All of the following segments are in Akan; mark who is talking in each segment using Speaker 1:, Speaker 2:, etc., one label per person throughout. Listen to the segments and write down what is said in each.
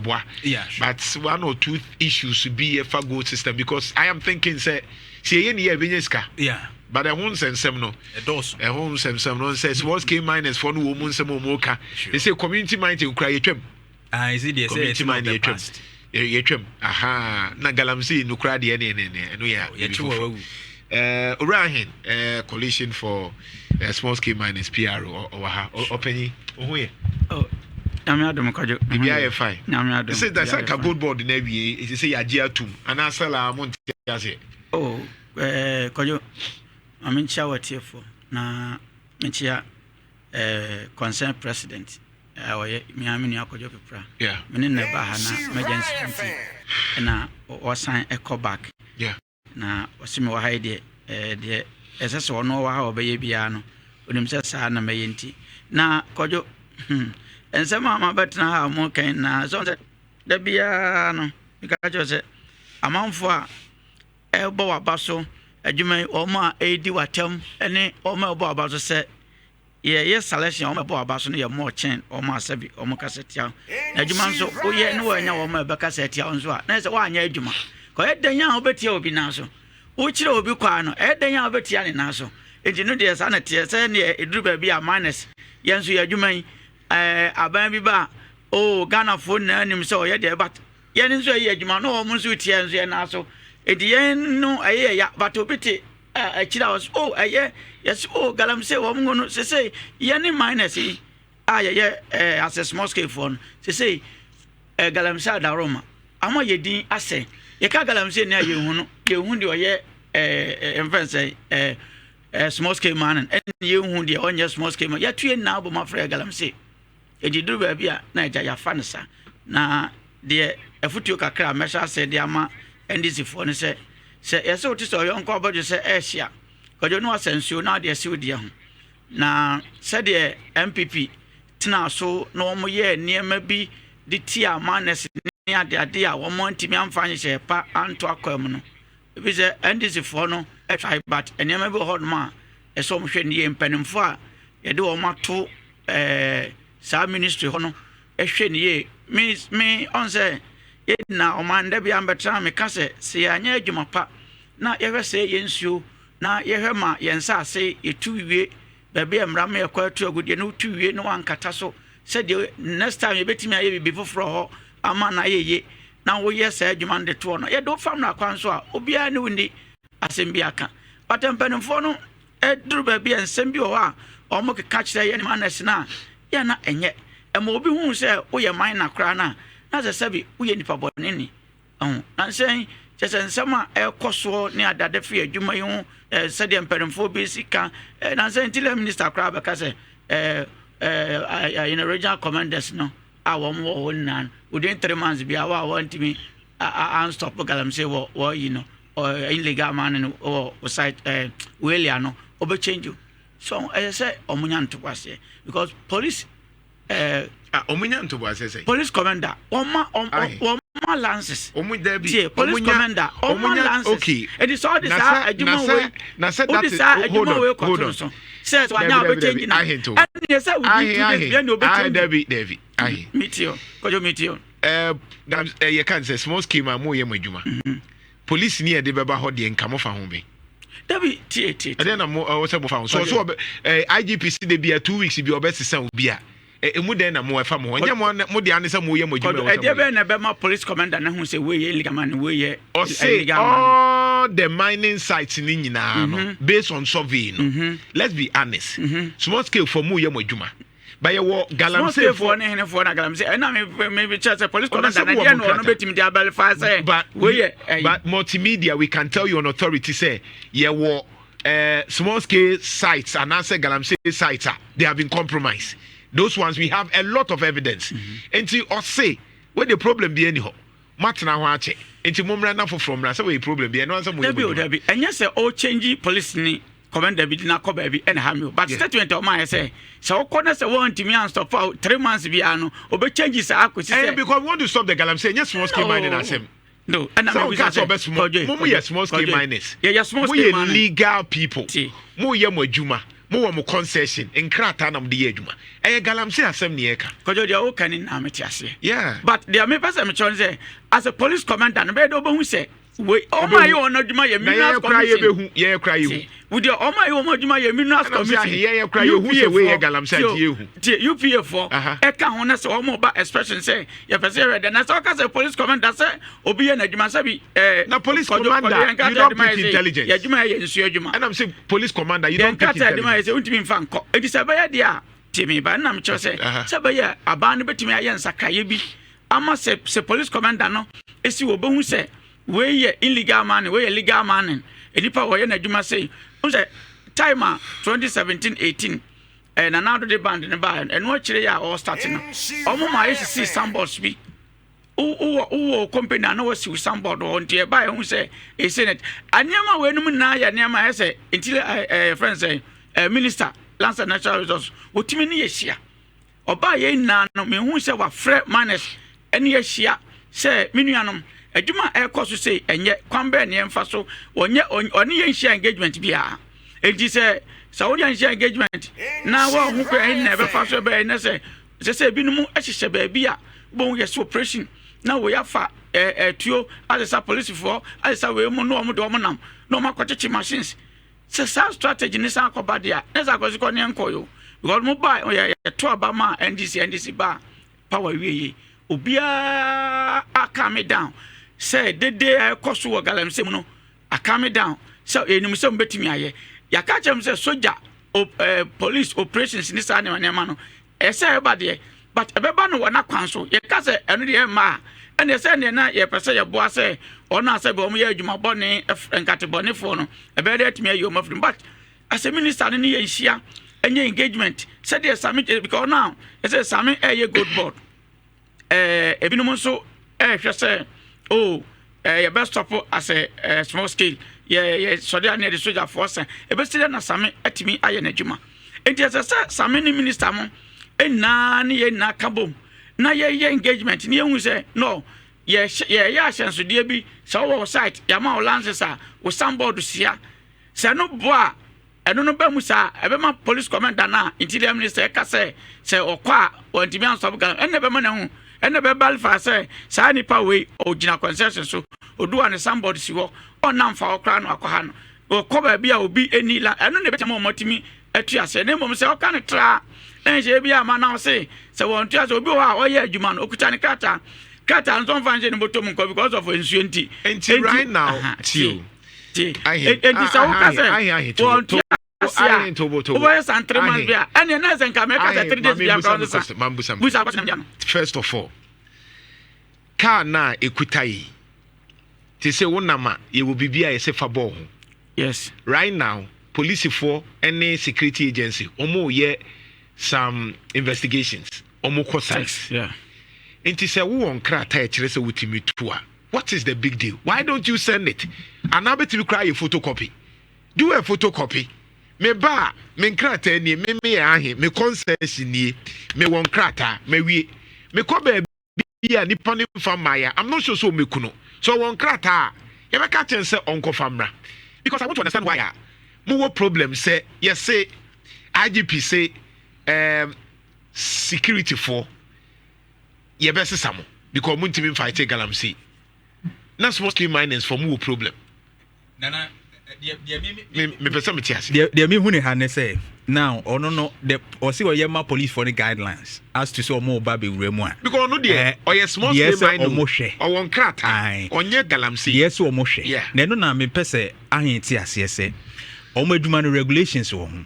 Speaker 1: Meboa.
Speaker 2: Yeah, sure.
Speaker 1: But one or two issues bi ɛfa gold system, because I am thinking sɛ ɛyɛ ne yɛ ɛbɛnya sika, but ɛho nsɛnsɛm no
Speaker 2: ɛdɔɔso.
Speaker 1: Ɛho nsɛmsɛm no sɛ small scale miners foɔ no wɔ mu nsɛm a wɔn ka. Ɛsɛ community mining kura yɛtwam.
Speaker 2: Ah, is it deɛ sɛ
Speaker 1: community
Speaker 2: it's not
Speaker 1: mining
Speaker 2: the
Speaker 1: yɛtwam
Speaker 2: past.
Speaker 1: Yɛtwam aha na galamsey no kura deɛ ne ɛno yɛ
Speaker 2: yɛkye wɔ wawu.
Speaker 1: Owura Ahen, Coalition for Small Scale Miners PR ɔwɔ ha. Ɔpanyin, ɔho yɛ?
Speaker 3: Oh, Nyame adom, Kwadwo.
Speaker 1: Biribiara yɛ fine.
Speaker 3: Nyame adom.
Speaker 1: Sɛ da sɛ
Speaker 3: biribiara
Speaker 1: ka
Speaker 3: yɛ fine.
Speaker 1: Gold Board na awie ɛsɛ sɛ yɛagye atum anaasɛ la mo nte aseɛ?
Speaker 3: Oh, Kwadwo, ma menkyia w'atiefoɔ na menkyia concern president a ɔyɛ mea me nua Kwadwo Pepra. Me ne na ɛba ha na emergency nti ɛna ɔsan ɛkɔ back. Na ɔse me wɔ ha yi deɛ, deɛ ɛsɛ sɛ ɔno ɔwɔ ha a ɔbɛyɛ biara no, onim sɛ saa na mɛyɛ. Nti na Kwadwo, nsɛm a mabɛtena ha a mo kan na sɛ sɛ da biara no meka kyerɛ sɛ amanfoɔ a ɛbɔ waba so adwuma yi, wɔn a ɛredi w'atam ne wɔn a ɛbɔ waba so sɛ yɛyɛ selection, wɔn a ɛbɔ waba so no yɛ more kyɛn wɔn a sɛbi wɔn kasa tia wo. Na adwuma nso woyɛ ne wɔanya wɔn a ɛbɛkasa tia wo nso a, na yɛ sɛ woanyɛ adwuma kɔyɛ dan a wobɛtia obi nan so, wokyerɛ obi kwaa no, ɛyɛ dan a wobɛtia ne nan so. Nti no deɛ, saa na teɛ sɛ neɛ ɛduru baabi a miners yɛn nso yɛ adwuma yi, aban bi ba a, oh, Ghanafoɔ nyinaa nim sɛ ɔyɛ deɛ, but yɛn nso ɛyɛ adwuma na wɔn nso tia nso yɛn nan so. Nti yɛn no ɛyɛ yɛ ya, but obi te akyire a ɔsɛ, oh, ɛyɛ yɛsɛ, oh, galamsey wɔn ngo no sese yɛn miners yi a yɛyɛ as a small scale foɔ no sese galamsey adaroma ama yɛ din asɛ. Yɛka galamsey ni a, yɛhu no, yɛhu deɛ ɔyɛ ɛɛ mfɛn sɛ ɛɛ ɛɛ small scale mining, ɛna yɛhu deɛ ɔnyɛ small scale mining. Yɛtu yɛn nyinaa bɔ mu afrɛ galamsey. Edi duru baabi a na agya yɛafa no sa. Na deɛ afutuo kakra a mɛhyɛ ase de ama NDC foɔ no sɛ yɛsɛ wote sɛ ɔyɔnko abɔdwe sɛ ɛɛhyia Kwadwo no asa nsuo na adeɛ si wo deɛ ho. Na sɛdeɛ NPP tena so na wɔn yɛ nneɛma bi de tia miners ne adeade a wɔn ntumi amfa nhyehyɛ pa anto akwan mu no, ebi sɛ NDC foɔ no try, but nneɛma bi wɔ hɔnom a ɛsɛ wɔn hwɛ ne yie. Mpanimfoɔ a yɛde wɔn ato saa ministry hɔ no hwɛ ne yie. Me ɔn sɛ yɛn nyinaa ɔman da bi a mbɛtena meka sɛ yɛanyɛ adwuma pa na yɛhwɛ sɛ yɛn nsuo na yɛhwɛ ma yɛn nsaase yɛtu wie baabi a mmara ma yɛkɔ atu agudeɛ no, wotu wie na wankata so sɛdeɛ next time yɛbɛtumi ayɛ biribi foforɔ hɔ ama na ayɛ yie, na woyɛ saa adwuma no de toɔ no, yɛde wo fam no akwan so a obiara ne wo ni asɛm bi aka. But mpanimfoɔ no ɛduru baabi a nsɛm bi wɔ hɔ a wɔn keka kyerɛ yɛn miners no a yɛn na ɛnyɛ ɛma obi hu sɛ woyɛ miner koraa no a, na sɛ sɛbi woyɛ nipa bɔne ni ɛho. Na nsɛn kyɛ sɛ nsɛm a ɛkɔ soɔ ne adade fi adwuma yi ho, sɛdeɛ mpanimfoɔ bi si ka, na nsɛn interior minister koraa bɛka sɛ ɛɛ ɛɛ ɛyɛ regional commanders no a wɔn wɔ hɔ nyinaa no, within 3 months bi a wɔn a wɔntumi anstop galamsey wɔ wɔyi no, illegal mining no wɔ site welia no, ɔbɛ change o. So ɛyɛ sɛ ɔmo nya ntoboaseɛ because police
Speaker 1: Ah, ɔmo nya ntoboaseɛ sɛ
Speaker 3: police commander wɔn ma wɔn ma licenses.
Speaker 1: Ɔmo dabi.
Speaker 3: Tie, police commander ɔmo ma licenses. Edi sɛ ɔde saa adwuma wei,
Speaker 1: na sɛ
Speaker 3: ɔde saa adwuma wei kɔto no so sɛ wanya ɔbɛ change na ɛnna sɛ within 2 days bi ɛna ɔbɛ change.
Speaker 1: Dabi, ahe.
Speaker 3: Mi tie o, Kɔjɔ, mi tie o.
Speaker 1: Ɛɛ, yɛ kan sɛ small scale ma mo yɛ mo adwuma, police ni yɛde bɛba hɔ deɛ, nka mo fa ho bi.
Speaker 3: Dabi, tie, tie.
Speaker 1: Ɛdeɛ na mo ɛwɔ sɛ mo fa ho so ɔbɛ IGP si de bi a 2 weeks bi ɔbɛ sisa obi a emu dɛn na mo ɛfa mo ho? Ɛnyɛ mo mo de ane sɛ mo yɛ mo adwuma ɛwɔ sɛ
Speaker 3: ɛdeɛ bɛyɛ na ɛbɛma police commander ne ho sɛ wei yɛ illegal man, wei yɛ
Speaker 1: Ɔse
Speaker 3: illegal man?
Speaker 1: All the mining sites ni nyinaa no, based on survey no, let's be honest, small scale for mo yɛ mo adwuma, but yɛ wɔ
Speaker 3: small scale
Speaker 1: galamsey
Speaker 3: foɔ ne henefoɔ na galamsey ɛna me kyerɛ sɛ police commander na
Speaker 1: wɔ
Speaker 3: deɛ
Speaker 1: mo
Speaker 3: na ɔno
Speaker 1: nkrataa.
Speaker 3: bɛtumi de abɛlifa sɛ wei yɛ ɛyi.
Speaker 1: But multimedia, we can tell you on authority say yɛwɔ small scale sites anaasɛ galamsey sites a they have been compromised. Those ones, we have a lot of evidence. Nti ɔse wey the problem bi ani hɔ, matena hɔ akyɛ, nti mo mmra na foforɔ mmra sɛ wɔyɛ problem bi ɛno ansɛ mo yɛ
Speaker 3: Dabi
Speaker 1: mo
Speaker 3: o.
Speaker 1: adwuma.
Speaker 3: Dabi, ɛnyɛ sɛ ɔchange police ni commander bi de n'akɔ baabi ɛna ha mi o, but statement a ɔmo ayɛ sɛ ɔkɔ na sɛ wɔntumi anstop a, 3 months biara no ɔbɛchange saa akɔsi sɛ
Speaker 1: Because we want to stop the galamsey, ɛnyɛ small scale
Speaker 3: No.
Speaker 1: mining asɛm.
Speaker 3: No, ɛna
Speaker 1: Sɛ
Speaker 3: mebisa
Speaker 1: woka sɛ ɔbɛ small
Speaker 3: Kɔdwe,
Speaker 1: mo yɛ small scale
Speaker 3: Kɔdwe.
Speaker 1: miners.
Speaker 3: Yɛyɛ small
Speaker 1: Mo
Speaker 3: scale
Speaker 1: yɛ
Speaker 3: mining.
Speaker 1: legal people.
Speaker 3: Ti.
Speaker 1: Mo yɛ mo adwuma. Mowɔ mo concession nkrataa na mode yɛ adwuma. Ɛyɛ galamsey asɛm ne yɛreka.
Speaker 3: Kwadwo deɛ woka ne nyinaa mete aseɛ.
Speaker 1: Yeah.
Speaker 3: But deɛ mepɛ sɛ mekyerɛ ne sɛ as a police commander no bɛyɛ dɛ wobɛhu sɛ wei ɔmo a yɛ wɔn adwuma yɛ minerals commission.
Speaker 1: Na yɛyɛ kora yɛbɛhu yɛyɛ kora yɛhu.
Speaker 3: Wo deɛ ɔmo a yɛ wɔn adwuma yɛ minerals commission.
Speaker 1: Ɛna sɛ yɛyɛ kora yɛhu sɛ wei yɛ galamsey nti yɛhu.
Speaker 3: Tie UPA foɔ ɛka ho na sɛ ɔmo ba expression sɛ yɛpɛ sɛ yɛhwɛ dɛ na sɛ ɔka sɛ police commander sɛ obi yɛ n'adwuma sɛ bi
Speaker 1: ɛɛ. Na police commander you don't pick intelligence.
Speaker 3: Yɛ adwuma yɛ nsuo adwuma.
Speaker 1: Ɛna sɛ police commander you don't pick
Speaker 3: intelligence. Yɛn nkrataa adwuma yɛ sɛ wontumi nfa nkɔ eti sɛ ɛbɛyɛ deɛ a tie mi ba ɛna mekyerɛ sɛ sɛ ɛbɛyɛ aban no bɛtumi ayɛ nsakraeɛ bi ama sɛ sɛ police commander no esi wɔ bɛhu sɛ wei yɛ illegal mining, wei yɛ legal mining, nipa wɔyɛ n'adwuma sei n sɛ time a 2017 18 Nana Addo de band no baa ɛno akyire yɛ a ɔwɔ no ɔmo ma ayɛ sandboards bi. Wowɔ wowɔ company a na wasi wo signboard wɔ hɔ nti ɛba ɛho sɛ ɛsɛ net nneɛma wɔ enum nyinaa yɛ nneɛma ayɛ sɛ nti ɛɛ fɛn sɛ minister lands and natural resources otumi ne yɛ hyia. Ɔbaa yɛn nyinaa no mehu sɛ wafrɛ miners ɛne yɛ hyia sɛ me nuanom, adwuma a ɛkɔ so sei ɛnyɛ kwan bɛɛ ne yɛmfa so. Ɔnyɛ ɔne yɛn hyia engagement biara. Enti sɛ wode yɛn hyia engagement na wɔn ho kwan na ɛbɛfa so ɛbɛyɛ ne sɛ ebinom hyehyɛ baabi a wɔn yɛ sɛ operation na wɔyɛ afa ɛɛ ɛtuo asesa polisifoɔ asesa wei mu na wɔn de wɔn nam na wɔn akɔkyekye machines. Sɛ saa strategy ne san akɔba deɛ a ne sɛ akɔsi kɔ ne nkɔ yo, because mo ba yɛ yɛto aba ma NDC ba power wie yie, obiara a me down sɛ dede a ɛkɔ so wɔ galamsey mu no a me down sɛ enim sɛ mo bɛtumi ayɛ. Yɛaka kyerɛ mo sɛ soja op, police operations ne saa nneɛma nneɛma no ɛsɛ ɛba deɛ, but ɛbɛba no wɔ n'akwan so. Yɛka sɛ ɛno deɛ ɛmma a ɛnna ɛsɛ neɛ na yɛpɛ sɛ yɛboa sɛ ɔno a sɛ bi wɔn yɛ adwuma bɔne, nkate bɔnefoɔ no ɛbɛyɛ dɛ ɛtumi ayi wɔn afiri mu. But asɛ minister no ne yɛ nhyia ɛnyɛ engagement sɛdeɛ Sami, because now ɛsɛ Sami ɛyɛ gold board, ebinom nso ɛɛhwɛ sɛ oh yɛbɛ stop as a small scale yɛ sɔde a ne yɛde sogyafoɔ sɛn ebɛsi dɛ na Sami ɛtumi ayɛ n'adwuma. Nti ɛsɛ sɛ Sami ne minister mo nyinaa ne yɛn nyinaa ka bom na yɛyɛ engagement ne yɛhu sɛ no yɛyɛ ahyɛnsodeɛ bi sɛ wowɔ wo site, yɛama wo license a wo signboard sia sɛ no boa a ɛno no ba mu saa ɛbɛma police commander no a interior minister ɛka sɛ ɔkɔ a wɔntumi an stop galam, ɛnna ɛbɛma ne ho ɛnna ɛbɛba fa sɛ saa nipa wei ɔgyina concession so odu a ne signboard si hɔ, ɔnam fa hɔ koraa no akɔ ha no ɔkɔ baabi a obi ani la. Ɛno na ɛbɛtumi ama ɔmatumi atu ase. Ne mmom sɛ ɔka no tra na nhyɛ bi ama na ɔse sɛ wɔn tu ase, obi wɔ hɔ a ɔyɛ adwuma no okuta ne krataa krataa nso nfa nhyɛ ne bɔtɔ mu nkɔ because of nsuo nti.
Speaker 1: Nti right now tio.
Speaker 3: Enti sɛ woka sɛ wɔn tu ase a wobɛyɛ san 3 months bi a ɛneɛ na sɛ nka mɛka sɛ 3 days bi akora nso sa busa akɔsɛm bia no.
Speaker 1: First of all, car na ekuta yi te sɛ wonam a yɛwɔ biribi a yɛsɛ fa bɔɔ ho. Right now polisifoɔ ne security agency wɔn yɛ some investigations, wɔn kɔ sites. Nti sɛ wowɔ nkrataa ɛkyerɛ sɛ wotumi tu a, what is the big deal? Why don't you send it? Anaa bɛtumi koraa yɛ photocopy, do a photocopy. Me ba a me nkrataa nie, me yɛ ahe, me concession nie, me wɔ nkrataa, mawie, mekɔ baabi a nipa ne nfa mmaeɛ. I'm not sure sɛ ɔmɛku no so ɔwɔ nkrataa a yɛbɛka kyɛn sɛ ɔnkɔfa mmra, because I want to understand why a mowɔ problem sɛ yɛse IGP sɛ security foɔ yɛbɛsesa mo because mo ntumi fight galamsey na small scale miners for mo wɔ problem.
Speaker 2: Nana,
Speaker 1: mepɛ sɛ mete ase.
Speaker 2: Deɛ mehu ne ha ne sɛ now ɔno no the ɔsi ɔyɛ ma police for the guidelines as to sɛ ɔmo ba bewura mu a.
Speaker 1: Because ɔno deɛ ɔyɛ small scale mine.
Speaker 2: Ɔmo hwɛ.
Speaker 1: Ɔwɔ nkrataa, ɔnyɛ galamsey.
Speaker 2: Deɛ sɛ ɔmo hwɛ na ɛno na mepɛ sɛ ahen te aseɛ sɛ ɔmo adwuma no regulations wɔ ho,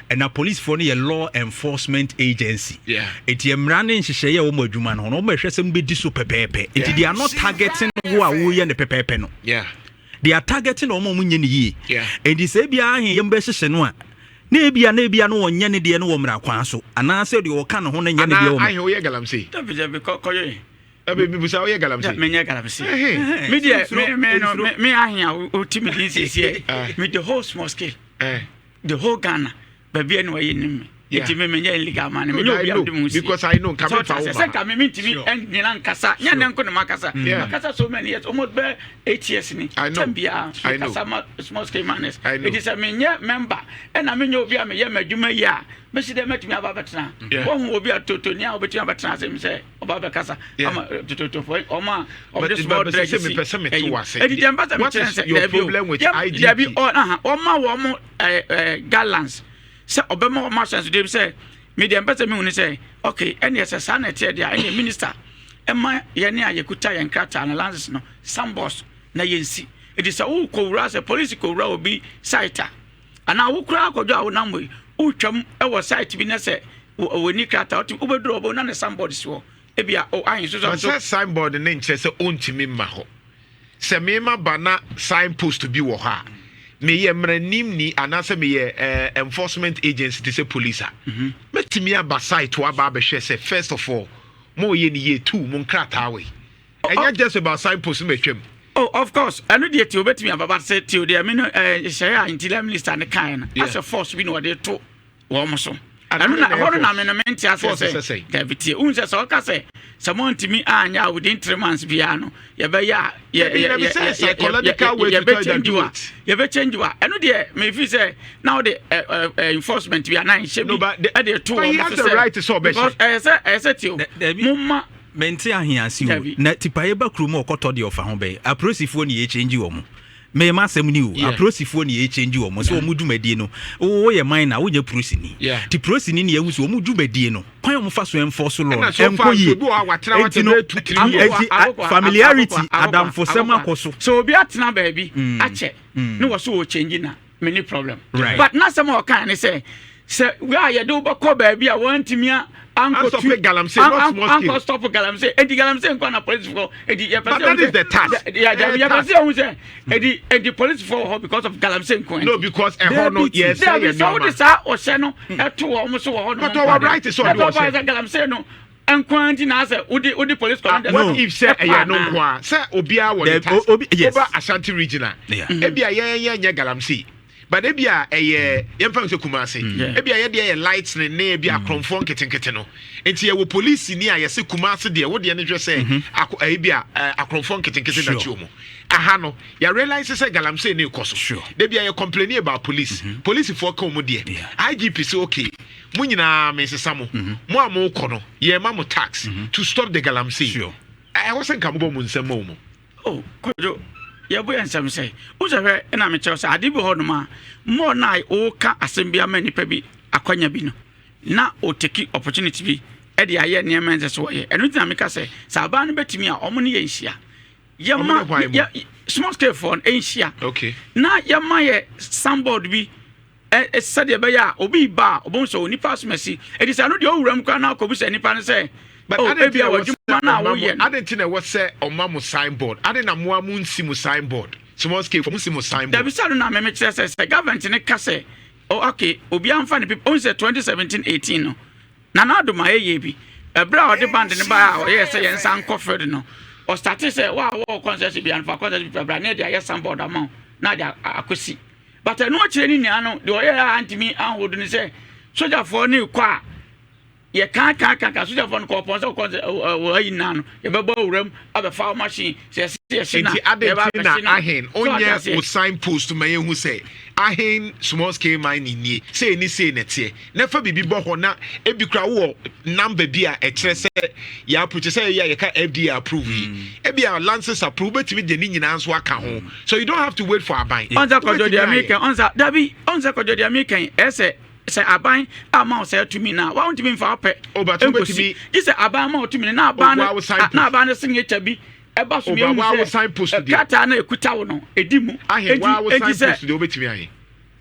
Speaker 2: ɛna policefoɔ no yɛ law enforcement agency. Eti mmara ne nhyehyɛeɛ a wɔn adwuma no ho no, wɔn ɛhwɛ sɛ mo bɛdi so pɛpɛɛpɛ. Eti they are not targeting wo a woyɛ no pɛpɛɛpɛ no. They are targeting wɔn a wɔn nyɛ ne yie. Eti sɛ ebi ahen yɛn bɛhyehyɛ no a na ebia no wɔnyɛ ne deɛ no wɔ mmara kwan so anaasɛ deɛ ɔka ne ho no nyɛ ne deɛ wɔ.
Speaker 1: Ahen, woyɛ galamsey?
Speaker 3: Dabi dabi, kɔyɛ.
Speaker 1: Ɛbɛ bibusa, woyɛ galamsey?
Speaker 3: Menyɛ galamsey. Me deɛ me no me ahen a woti me din siesie me, the whole small scale, the whole Ghana baabi a na wɔyɛ nim me. Nti me menyɛ illegal man, menyɛ obi a mede me ho sie.
Speaker 1: Because I know nka
Speaker 3: So
Speaker 1: memfa wo
Speaker 3: sɛ
Speaker 1: ma
Speaker 3: sɛ nka me mentumi nnyina nkasa, nyɛ nnɛ nko na makasa. Makasa so many years, almost bɛyɛ 8 years ni.
Speaker 1: I know.
Speaker 3: Time biara
Speaker 1: I know.
Speaker 3: mekasa ma small scale miners.
Speaker 1: I know.
Speaker 3: Nti sɛ menyɛ member ɛna menyɛ obi a meyɛ m'adwuma yi a, mɛsi dɛ mɛtumi aba abɛtena. Wɔhu obi a totoni a wobɛtumi abɛtena ase sɛ ɔba abɛkasa ama tototofoɔ ɔmo a ɔmo de small dredge si.
Speaker 1: Mepɛ sɛ mete wo ase.
Speaker 3: Eti deɛ mpɛ sɛ
Speaker 1: What
Speaker 3: mekyerɛ
Speaker 1: is
Speaker 3: sɛ
Speaker 1: your
Speaker 3: dabi o.
Speaker 1: problem with IGP?
Speaker 3: Dabi, ɔ aha, ɔma wɔn ɛɛ ɛɛ guidelines sɛ ɔbɛma wɔn ahyɛnsodeɛ bi sɛ me deɛ mpɛ sɛ mehu ne sɛ, okay, ɛneɛ sɛ saa na ɛteɛ deɛ a, ɛneɛ minister ɛma yɛne a yɛkuta yɛn krataa no, license no, signboards na yɛnsi. Ɛti sɛ wokɔwura, sɛ police kɔwura obi site a, anaa wo koraa akɔdwo a wonam wei wotwam ɛwɔ site bi na sɛ wɔni krataa, wotumi wobɛduru ɔbɛ na ne signboard si hɔ, ebia o ahen so
Speaker 1: But
Speaker 3: so
Speaker 1: sɛ signboard ne nkyerɛ sɛ ɔntumi mma hɔ. Sɛ mema ba na signpost bi wɔ hɔ a, meyɛ mmaranimni anaasɛ meyɛ enforcement agency te sɛ police a, mɛtumi aba site hɔ aba abɛhwɛ sɛ, first of all, mo yɛ ne yie, two, mo nkrataa wei. Ɛnyɛ just about signpost no matwam.
Speaker 3: Oh, of course, ɛno deɛ tie, obɛtumi aba, but sɛ tie deɛ me no hyɛeɛ a Interior Minister ne kaeɛ no asɛ force bi na wɔde to wɔn so. Ɛno na ɛhɔ no na me no mente aseɛ.
Speaker 1: Force sɛ
Speaker 3: sɛ
Speaker 1: sɛn?
Speaker 3: Dabi, tie, wohu sɛ sɛ ɔka sɛ moantumi anyɛ a, within 3 months biara no yɛbɛyɛ a
Speaker 1: Dabi, dabi, sɛ psychological way to tell them do it.
Speaker 3: Yɛbɛchange wa, ɛno deɛ mefi sɛ na wode enforcement bi anaa nhyɛ
Speaker 1: No,
Speaker 3: bi ɛde to
Speaker 1: but he
Speaker 3: wɔn
Speaker 1: has
Speaker 3: so
Speaker 1: the
Speaker 3: sɛ
Speaker 1: right sɛ ɔbɛhyɛ.
Speaker 3: because ɛyɛ sɛ tie o,
Speaker 2: Dabi.
Speaker 3: momma
Speaker 2: Mente ahease o.
Speaker 3: Dabi.
Speaker 2: Na tipaeɛ ba kurom a ɔkɔtɔ deɛ ɔfa ho bɛyɛ apolisifoɔ ne yɛkyɛngyi wɔ mo mɛma asɛm ni o. Apolisifoɔ ne yɛkyɛngyi wɔ mo sɛ wɔn dwumadie no, woyɛ man na wonyɛ polisini ti polisini ne yɛhu sɛ wɔn dwumadie no, kwan a wɔfa so enforce law no
Speaker 1: Ɛna so
Speaker 2: ɛnkɔ
Speaker 1: far
Speaker 2: yie.
Speaker 1: so, obi wɔ hɔ a watena
Speaker 2: Enti
Speaker 1: wate
Speaker 2: no
Speaker 1: bɛyɛ 2, 3 years.
Speaker 2: enti,
Speaker 3: Akokɔ,
Speaker 2: familiarity,
Speaker 3: akokɔ,
Speaker 2: adamfosɛm
Speaker 3: akokɔ.
Speaker 2: akɔ so.
Speaker 3: So obi atena baabi akyɛ ne wɔ so wɔ change na many problem. But n'asɛm a ɔka ne sɛ wei a yɛde wobɛkɔ baabi a wɔntumi a ankɔtu
Speaker 1: Anstop galamsey, not small scale.
Speaker 3: Ankɔ stop galamsey. Enti galamsey nkɔ na polisifoɔ enti yɛpɛ
Speaker 1: But that is the task.
Speaker 3: Yɛpɛ
Speaker 1: Task.
Speaker 3: sɛ yɛhu sɛ enti polisifoɔ wɔ hɔ because of galamsey nko.
Speaker 1: No, because ɛhɔ no
Speaker 2: Dabi.
Speaker 1: yɛsɛ
Speaker 3: Dabi,
Speaker 1: yɛ
Speaker 3: sɛ wode
Speaker 1: nneɛma.
Speaker 3: saa ɔhyɛ no ɛto wɔ ɔmo so wɔ hɔ nom.
Speaker 1: But ɔwɔ right sɛ ɔde ɔhyɛ.
Speaker 3: Sɛ galamsey no nko nti na asɛ wode police commander
Speaker 1: What if sɛ ɛyɛ no nko a, sɛ obiara wɔ ne task?
Speaker 2: Yes.
Speaker 1: Woba Ashanti Region a, ebi a yɛn yɛn nyɛ galamsey, but ebi a ɛyɛ yɛmfa no sɛ Kumase, ebi a yɛdeɛ yɛ light ne ebi akorɔmfoɔ nketenkete no, nti yɛwɔ police ni a yɛsɛ Kumase deɛ, wodeɛ no hwɛ sɛ ako ebi a akorɔmfoɔ nketenkete na kyi wɔn aha no, yɛ realize sɛ galamsey ne kɔ so. Debi a yɛ complain about police, polisifoɔ ka wɔn deɛ. IGP sɛ, okay, mo nyinaa mesesa mo, mo a mo kɔ no, yɛma mo tax to stop the galamsey. Ɛwɔ sɛ nka mobɔ mo nsɛm ma wo mu.
Speaker 3: Oh, Kwadwo, yɛbɔ yɛ nsɛm sɛ wosɛ hwɛ, ɛna mekyerɛw sɛ ade bi hɔ nom a mmɔɔ no a woka asɛm bi ama nnipa bi akwanya bi no na ɔtake opportunity bi ɛde ayɛ nneɛma ɛnsɛ sɛ wɔyɛ. Ɛno nti na meka sɛ sɛ abaa no bɛtumi a, ɔmo ne yɛ nhyia.
Speaker 1: Ɔmo ne hwan
Speaker 3: Yɛma
Speaker 1: mu?
Speaker 3: Small scale foɔ no ɛnhyia na yɛma yɛ signboard bi sɛdeɛ ɛbɛyɛ a obi ba a, ɔbɛhu sɛ onipa asomasi ɛti sɛ ɛno deɛ ɔwura mu koraa na akɔbu sɛ nipa no sɛ
Speaker 1: But
Speaker 3: oh,
Speaker 1: ade nti
Speaker 3: ebia
Speaker 1: na ɛwɔ
Speaker 3: w'adwuma
Speaker 1: sɛ
Speaker 3: no a
Speaker 1: ɔma mo
Speaker 3: woyɛ no.
Speaker 1: Ade nti na ɛwɔ sɛ ɔma mo signboard? Ade na moa mo nsi mo signboard? Small scale fo, mo nsi mo signboard?
Speaker 3: Dabi, sɛ no na meme kyerɛ sɛ government ne ka sɛ, oh, okay, obiara mfa ne pipa. Ɔhu sɛ 2017 18 no, Nana Adom a ɛyɛ bi ɛberɛ a ɔde band ne baa a ɔyɛɛ sɛ yɛn nsa nkɔ field no, ɔstarte sɛ wo a wɔwɔ concession bia no, fa concession pipa bra na yɛde ayɛ signboard ama wo na ade akɔsi. But ɛno akyerɛ ne nyinaa no deɛ, ɔyɛɛ a antumi anhold ne sɛ sogyafoɔ ne kɔ a yɛka ka ka ka sogyafoɔ no kɔɔpɔn sɛ wokɔ wɔ ayi nyinaa no, yɛbɛbɔ awuram abɛfa wo machine sɛ yɛse yɛhye na
Speaker 1: Nti ade
Speaker 3: yɛba
Speaker 1: nti na
Speaker 3: abɛhye na
Speaker 1: ahen
Speaker 3: So ate
Speaker 1: onyɛ
Speaker 3: aseɛ?
Speaker 1: wo signpost ma yɛhu sɛ ahen small scale mining nie, sei ne sei na ɛteɛ, na fa biribi bɔ hɔ na ebi kora wowɔ number bi a ɛkyerɛ sɛ yɛ approve, kyerɛ sɛ ɛyɛ a yɛka FDA approve yi, ebi a license approve, wobɛtumi de ne nyinaa nso aka ho, so you don't have to wait for aban.
Speaker 3: Ɔnsɛ Kɔdwo deɛ
Speaker 1: Wobɛtumi ayɛ.
Speaker 3: meka, ɔnsɛ, dabi, ɔnsɛ Kɔdwo deɛ meka, ɛsɛ sɛ aban ama wo sɛ tumi no a, wa wontumi mfa wopɛ
Speaker 1: Oh, but
Speaker 3: ɛnkɔsi.
Speaker 1: wobɛtumi
Speaker 3: gye sɛ aban ma wo tumi no na aban
Speaker 1: Oh,
Speaker 3: no
Speaker 1: wa wo signpost.
Speaker 3: na aban no signature bi ɛba so.
Speaker 1: Oh, but
Speaker 3: Mehu
Speaker 1: wa wo
Speaker 3: sɛ
Speaker 1: signpost deɛ.
Speaker 3: krataa no ɛkuta wo no ɛdi mu.
Speaker 1: Ahen
Speaker 3: Enti
Speaker 1: waa wo
Speaker 3: enti sɛ
Speaker 1: signpost deɛ, wobɛtumi ayɛ.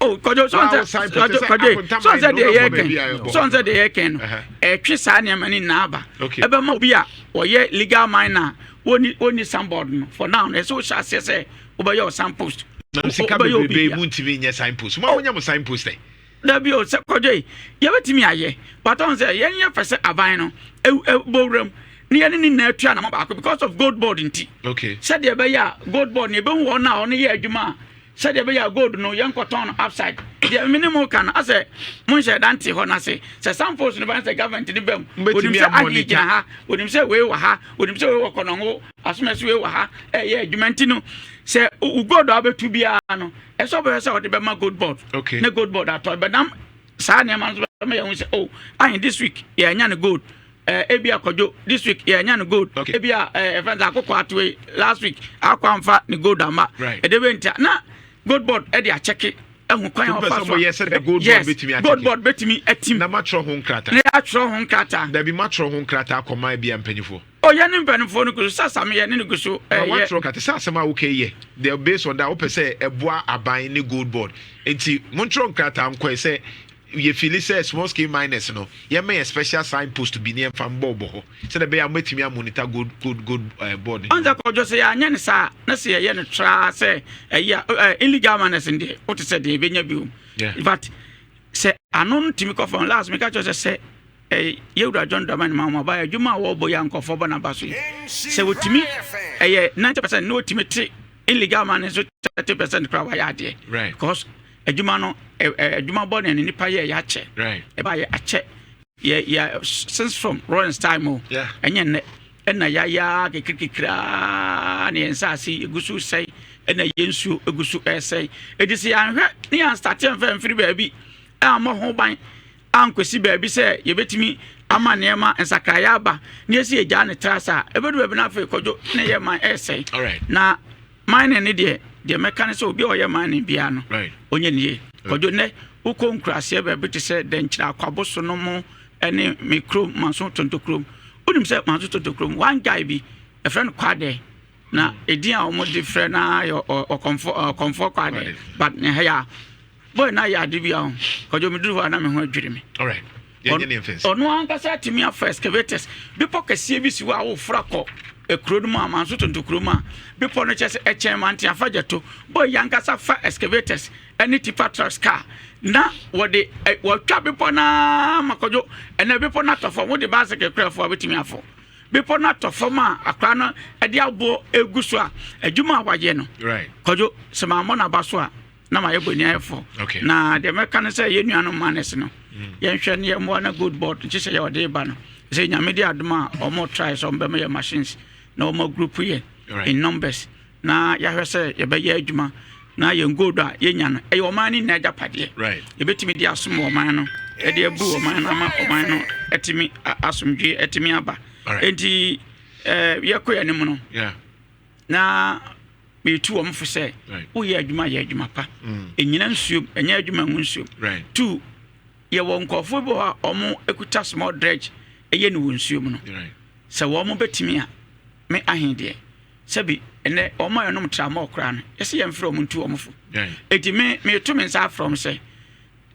Speaker 3: Oh, Kɔdwo,
Speaker 1: Waa wo
Speaker 3: sɔn sɛ
Speaker 1: signpost,
Speaker 3: Kɔdwo
Speaker 1: sɛ
Speaker 3: Kɔdwo
Speaker 1: akonta
Speaker 3: sɔn sɛ
Speaker 1: mine
Speaker 3: deɛ
Speaker 1: no,
Speaker 3: yɛ
Speaker 1: wobɛbɔ baabi a
Speaker 3: kɛn
Speaker 1: ɛbɔ.
Speaker 3: sɔn sɛ deɛ yɛ kɛn no ɛtwe saa nneɛma no nyinaa aba. Ɛbɛma obi a ɔyɛ legal miner wɔni signboard no, for now no, ɛsɛ wohyɛ aseɛ sɛ wobɛyɛ wo signpost.
Speaker 1: Na sika
Speaker 3: Wobɛyɛ obi
Speaker 1: bebrebe
Speaker 3: bia.
Speaker 1: mu ntumi nyɛ signpost mo a monya mo signpost ɛ?
Speaker 3: Dabi o, sɛ Kɔdwo yi, yɛbɛtumi ayɛ, but ɔn sɛ yɛn yɛ fɛ sɛ aban no bɔ wuram ne yɛne ne nyinaa tua nama baako because of Gold Board nti. Sɛdeɛ ɛbɛyɛ a Gold Board no, yɛbɛhu wɔn a ɔno yɛ adwuma a Sɛdeɛ ɛbɛyɛ a gold no yɛnkɔtɔn no upside. Deɛ me ne mo ka no, asɛ monhyɛ da nte hɔ no ase. Sɛ samples no ba no sɛ government no ba mu,
Speaker 1: Mobɛtumi
Speaker 3: onim sɛ
Speaker 1: amonitor.
Speaker 3: ahe gyina ha, onim sɛ wei wɔ ha, onim sɛ wei wɔ Kɔnɔngo, Asomasi wei wɔ ha, ɛyɛ adwuma nti no, sɛ wo gold a wobɛtu biara no, ɛsɛ sɛ wobɛhwɛ sɛ wɔde bɛma gold board. Na gold board atɔ. Ɛbɛnam saa nneɛma no so bɛma yɛahu sɛ, oh, ahe this week yɛanya no gold. Ebi akɔdwo this week yɛanya no gold. Ebi a ɛfɛn sɛ akokɔ atoe last week akɔ amfa ne gold ama. Ɛde bɛ ntia na gold board ɛde akyɛke ɛho kwan a
Speaker 1: Wopɛ
Speaker 3: ɔfa
Speaker 1: sɛ
Speaker 3: so a.
Speaker 1: moyɛ sɛdeɛ gold board
Speaker 3: Yes,
Speaker 1: bɛtumi akyɛke.
Speaker 3: gold board bɛtumi atim.
Speaker 1: Na matwerɛ ho nkrataa.
Speaker 3: Na yɛatwerɛ ho nkrataa.
Speaker 1: Dabi, matwerɛ ho nkrataa akɔma bi a mpanyinfoɔ.
Speaker 3: O, yɛ ne mpanimfoɔ no gu so sɛ asame yɛ ne no gu so.
Speaker 1: Na
Speaker 3: ɛyɛ
Speaker 1: watwerɛ nkrataa sɛ asɛm a woka yi yɛ the based on that, wopɛ sɛ ɛboa aban ne gold board, nti montwerɛ nkrataa nkɔɛ sɛ yɛfili sɛ small scale miners no, yɛma yɛ special sign post bi ne yɛmfa mbɔɔbɔ hɔ sɛdeɛ ɛbɛyɛ a mobɛtumi amonitor gold board no.
Speaker 3: Ɔn sɛ kɔdwo sɛ yɛanyɛ no saa na sɛ yɛyɛ no traa sɛ ɛyi a illegal miners no deɛ, wote sɛ deɛ ɛbɛnya bi wom. But sɛ ano no tumi kɔ fam, last meka kyerɛ sɛ yɛwura John Dramani Mahama ba, adwuma a wɔbɔ yi a nkɔfoɔ bɔ n'aba so yi, sɛ wɔtumi ɛyɛ 90% na wɔtumi te illegal miners nso 30% koraa, wayɛ adeɛ. Because adwuma no adwuma bɔ ne nipa yɛ yɛ akyɛ. Ɛba yɛ akyɛ yɛ since from Rawlings time o. Ɛnyɛ nnɛ ɛna yɛayɛ kekirikiriaa na yɛn nsaase egu so sɛe, ɛna yɛn nsuo egu so ɛsɛe. Edi sɛ yɛanhwɛ ne yɛn start mfɛ mfiri baabi ammɔ ho ban ankɔsi baabi sɛ yɛbɛtumi ama nneɛma nsakraeɛ aba ne yɛsi yɛgyaa ne tra sa a, ɛbɛdu baabi no afei kɔdwo ne yɛ man ɛsɛe. Na mining ne deɛ, deɛ mɛka ne sɛ obi a ɔyɛ mining biara no, ɔnyɛ ne yie. Kɔdwo, nnɛ wokɔ nkuraseɛ baabi te sɛ Dɛnkyerɛ Akwaboso no mu ne me kurom Manso Tonto kurom, wonim sɛ Manso Tonto kurom, one guy bi ɛfrɛ no Kwadɛ, na ɛdin a wɔde frɛ no yɛ Ɔkɔmfoɔ Kwadɛ, but ne ha yɛ a boy na yɛ ade bi a ho. Kɔdwo, meduru hɔ a na me ho adwiri me.
Speaker 1: All right. Yɛnyɛ ne mfɛnsi.
Speaker 3: Ɔno ankasa atumi afa excavators. Bepɔ kɛseɛ bi si hɔ a wofora kɔ ekuro no mu a Manso Tonto kuro mu a, bepɔ no kyɛ sɛ ɛkyɛn mante afa gyato. Boy yi ankasa fa excavators ɛne tipper trucks car na wɔde ɛ wɔtwa bepɔ naa ma. Kɔdwo, ɛnɛ bepɔ no atɔ fam, wode bicycle kura fo a wobɛtumi afɔ bepɔ no atɔ fam a akora no ɛde aboɔ egu so a adwuma a wayɛ no. Kɔdwo, sɛ mammɔ n'aba so a na mayɛ bɔni ayɛfo. Na deɛ mɛka no sɛ yɛn nuanom miners no, yɛnhwɛ ne yɛmmoa na gold board nkye sɛ yɛwɔde ba no sɛ Nyame de adom a, ɔmo try sɛ ɔmo bɛma yɛ machines na ɔmo group yɛ in numbers na yɛahwɛ sɛ yɛbɛyɛ adwuma na yɛn gold a yɛnya no ɛyɛ ɔman no nyinaa agyapadeɛ. Yɛbɛtumi de asom ɔman no, ɛde abu ɔman no ama ɔman no ɛtumi asomdwe ɛtumi aba. Enti yɛkɔ yɛn anim no, na metu wɔn fo sɛ woyɛ adwuma, yɛ adwuma pa. Ɛnyina nsuom, ɛnyɛ adwuma ngu nsuom. Two, yɛwɔ nkɔɔfoɔ bi wɔ hɔ a ɔmo ekuta small dredge ɛyɛ no wɔ nsuom no. Sɛ wɔn bɛtumi a, me ahe deɛ sɛbi ɛnɛ wɔn a yɛnom tramɔ koraa no, yɛsɛ yɛmfrɛ wɔn ntu wɔn fo. Eti me meto me nsa afrɛ wɔn sɛ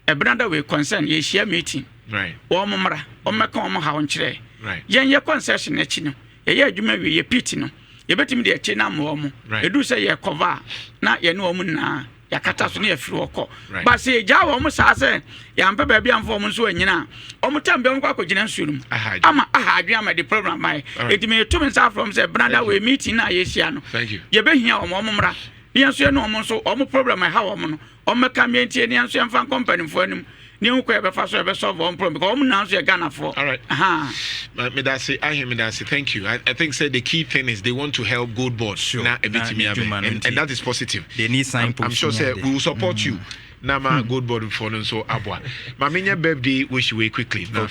Speaker 3: ɛbɛnada wei concern yɛhyia meeting, wɔn mmra, wɔn mmɛka wɔn haw nkyerɛ. Yɛn yɛ concession akyi no, yɛyɛ adwuma wie yɛ pit no, yɛbɛtumi de akyi no ama wɔn. Edu sɛ yɛ cover a, na yɛne wɔn nyinaa yɛakata so ne yɛfiri hɔ kɔ. Ba sɛ yɛgyaa wɔn saa sɛ yɛampɛ baabi amfa wɔn nso anyina a, wɔn tam bɛ wɔn kɔ akɔgyina nsuo no mu ama aha adwene ama de problem ama yɛ. Eti meto me nsa afrɛ wɔn sɛ benada wei meeting na yɛhyia no,
Speaker 1: Thank you.
Speaker 3: yɛbɛhia wɔn, wɔn mmra ne yɛn nso yɛne wɔn nso wɔn problem a ɛha wɔn no, wɔn mmɛka mmea ne yɛn nso yɛmfa nkɔ mpanimfoɔ anim ne yɛn kɔ yɛbɛfa so yɛbɛsolve wɔn problem because wɔn nyinaa nso yɛ Ghanafoɔ.
Speaker 1: All right.
Speaker 3: Aha.
Speaker 1: Medase ahe, medase, thank you. I think say the key thing is they want to help gold board. Na ebetumi
Speaker 2: Na
Speaker 1: abe
Speaker 2: ne dwuma no
Speaker 1: and that is positive.
Speaker 2: They need
Speaker 1: I'm
Speaker 2: signpost
Speaker 1: sure
Speaker 2: ne
Speaker 1: say
Speaker 2: ade.
Speaker 1: we will support you. Na ma gold board for no so aboa. Ma menya birthday wish way quickly. Na.